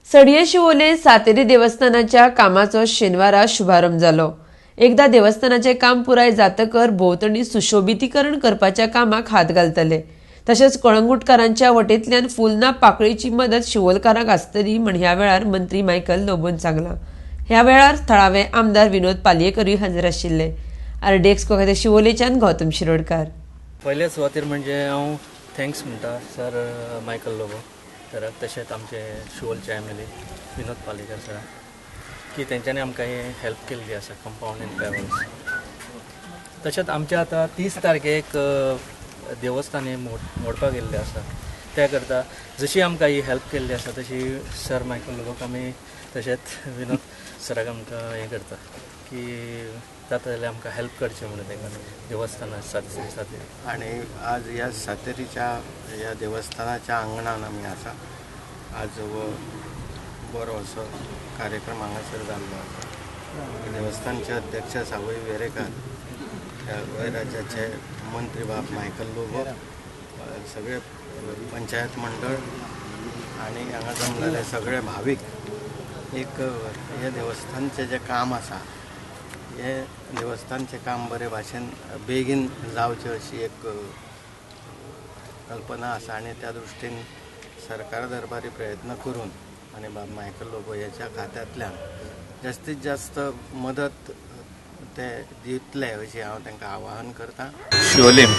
सडये शिवोले सातेरी देवस्थानाच्या कामाचो शेनवारा शुभारंभ जालो. एकदा देवस्थानाचें काम पुराय जातकर भोंवतणी सुशोभितीकरण करपाच्या कामाक हात घालतले. तशेंच कळंगूटकारांच्या वटेंतल्यान फुलना पाकळीची मदत शिवोलकारांक आसतली म्हण ह्या वेळार मंत्री मायकल लोबोन सांगलां. ह्या वेळार थळावे आमदार विनोद पालयेकरूय हजर आशिल्ले. आरडीएक्स खातीर शिवोलेच्यान गौतम शिरोडकार. पयल्या सुवातेर म्हणजे हांव thanks म्हणटा सर मायकल लोबो सराक, तशेंच आमचे शिवोलचे एम एल ए विनोद पालयेकर सराक, की तेंच्यांनी आमकां हें हेल्प केल्ली आसा कंपावंड एंड पेवर्स. तशेंच आमचें आतां 30 तारखेक देवस्थान हें मोडपाक गेल्लें आसा. त्या करता जशी आमकां ही हेल्प केल्ली आसा तशी सर मायकल लोबोक आमी तशेंच विनोद सराक आमकां हें करता की जाता जाल्यार आमकां हेल्प करचें म्हणून तांकां देवस्थाना सातेरी सातेरी. आणि आज ह्या सातेरीच्या ह्या देवस्थानाच्या आंगणान आमी आसा. आज हो बरो असो कार्यक्रम हांगासर जाल्लो आसा. देवस्थानचे अध्यक्ष सावय वेरेकार, गोंय राज्याचे मंत्री बाब मायकल लोबो, सगळे पंचायत मंडळ आनी हांगा जमलेले सगळे भावीक, एक हे देवस्थानचें जें काम आसा हे देवस्थानचें काम बरे भाशेन बेगीन जावचें अशी एक कल्पना आसा. आनी त्या दृश्टीन सरकार दरबारी प्रयत्न करून आनी बाब मायकल लोबो ह्याच्या खात्यांतल्यान जास्तीत जास्त मदत ते दितले अशी हांव तांकां आवाहन करता. शिवोलीम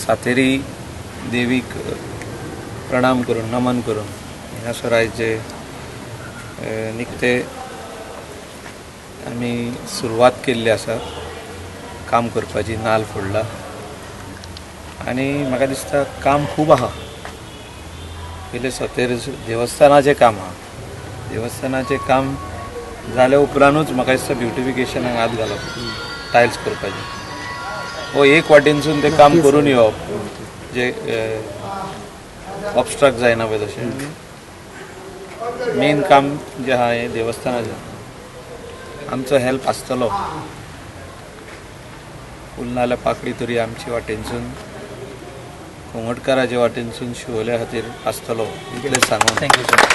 सातेरी देवीक प्रणाम करून, नमन करून हांगासर आयज जे निकते आमी सुरवात केल्ली आसा काम करपाची, नाल फोडला आनी म्हाका दिसता काम खूब आहा. पयलें सातेर देवस्थानाचें काम आहा. देवस्थानाचें काम जाल्या उपरांतूच म्हाका दिसता ब्युटिफिकेशनाक हात घालप, टायल्स करपाचें. हो एक वाटेनसून तें काम करून येवप जे ऑबस्ट्रक्ट जायना पळय तशें. मेन काम जें आहा हें देवस्थानाचें. आमचो हेल्प आसतलो. फूल नाल्यार पाकळी तरी आमचे वाटेनसून, कोंगटकाराच्या वाटेनसून शिवोल्या खातीर आसतलो इतलें सांगून. Thank you sir.